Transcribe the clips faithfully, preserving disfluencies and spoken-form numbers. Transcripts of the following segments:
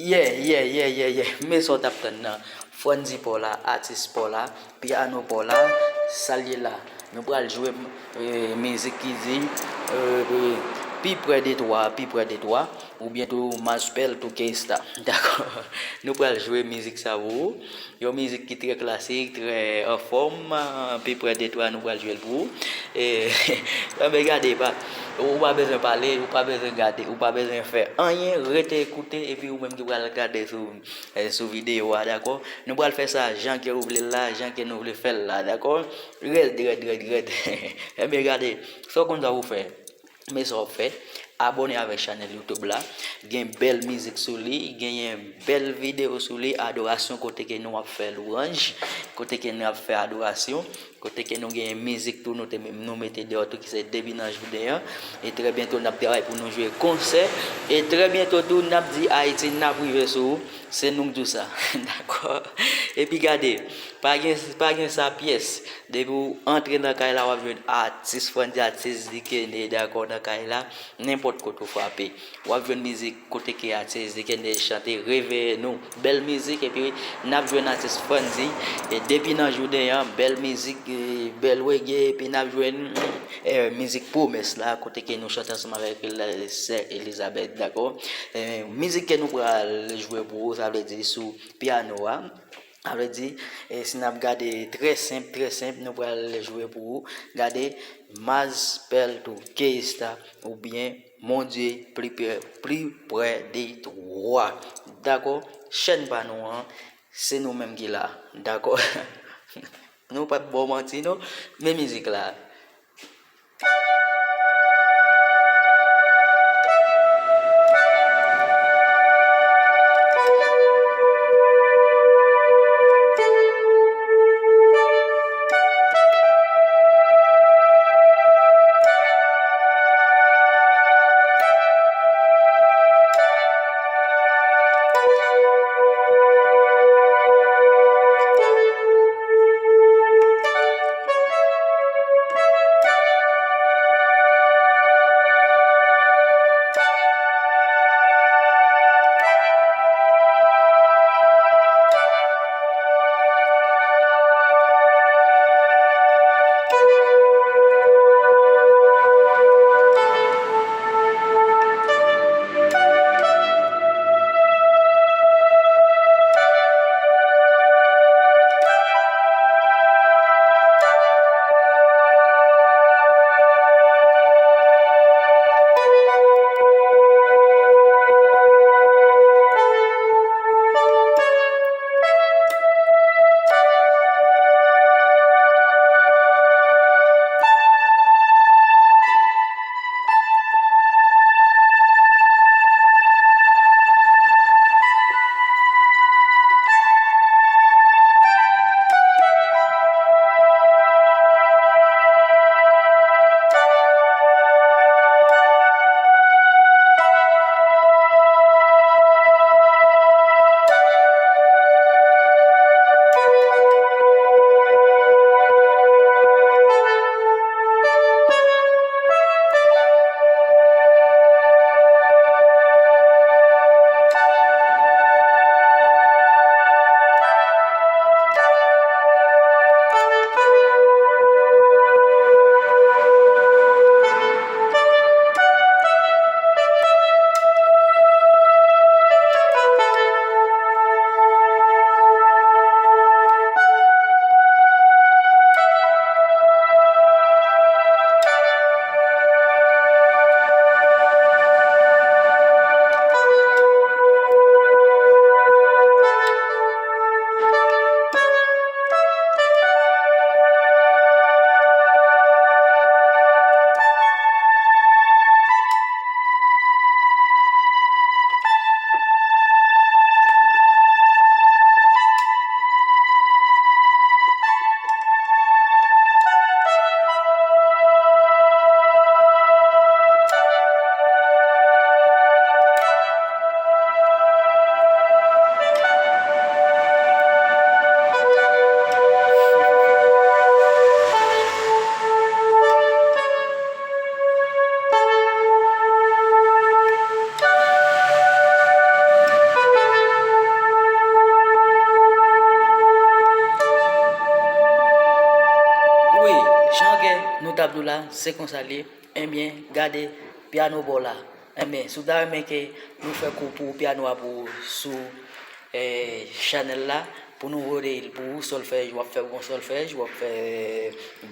Yeah, yeah, yeah, yeah, yeah. Men sa w t ap tann nan. Frandy Paw la, atis Paw la, pyano Paw la, sa l ye la. Nou pral jwe, eh, mizik ki di, eh, pi prè de twa, pi prè de twa, oubyen tou Maspel tou Kesta. Dakò? Nou pral jwe mizik sa pou ou. Yon mizik ki trè klasik, trè anfòm, pi prè de twa nou pral jwe l pou ou. E, enben gade, pa, ou pa bezwen pale, ou pa bezwen gade, ou pa bezwen fè anyen, rete koute, epi ou menm ki pral gade sou, eh, sou videyo a, dakò? Nou pral fè sa jan ke ou vle l la, jan ke nou vle fè l la, dakò? Rèd, rèd, rèd, rèd. Enben gade, sa w konn sa pou w fè. Men sa w ap fè, abòne avèk chanèl YouTube la. Gen bèl mizik sou li, genyen bèl videyo sou li, adorasyon kote ke nou ap fè lwanj, kote ke nou ap fè adorasyon, kote ke nou genyen mizik tou, nou te, nou mete deyò tou ki se Depi nan Jouden an. E trè byento n ap travay pou nou jwe konsè. E trè byento tou n ap di Ayiti n ap rive sou ou, se nou k di w sa. Dakò? Epi gade, pa gen, pa gen sa pyès. Depi w antre nan kay la, w ap jwenn atis Frandy, atis Dikene, dakò, nan kay la. Nenpòt kote w frape, w ap jwenn mizik kote ke atis Dikene chante, reveye nou. Bèl mizik, epi n ap jwenn atis Frandy, e Depi nan Jouden an, bèl mizik, e, bèl reggae, epi n ap jwenn, e, mizik Pwomès la, kote ke nou chante ansanm avèk la, sè Elizabeth, dakò? E, mizik ke nou pral jwe pou ou, sa vle di sou pyano a. Sa vle di, e, si n ap gade trè senp, trè senp, nou pral jwe pou ou. Gade, Maspel tou Kesta, oubyen Mon Dieu, pli prè, pli prè de twa. Dakò? Chèn pa nou an, se nou menm ki la. Dakò? Nou p ap ba w manti, non. Men mizik la. Nou t ap di w la, se konsa l ye. Ebyen, gade pyano pa w la. Ebyen, si w ta renmen ke nou fè kou pou pyano a pou ou sou eh, chanèl la, pou nou voye l pou ou, sòlfèj, w ap fè bon sòlfèj, w ap fè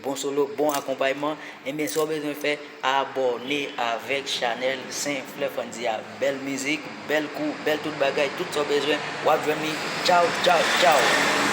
bon solo, bon akonpayman, ebyen, sa w bezwen fè, abòne avèk chanèl Sen Flè Fandy a. Bèl mizik, bèl kou, bèl tout bagay, tout sa w bezwen, w ap jwenn li. Tchaw, tchaw, tchaw!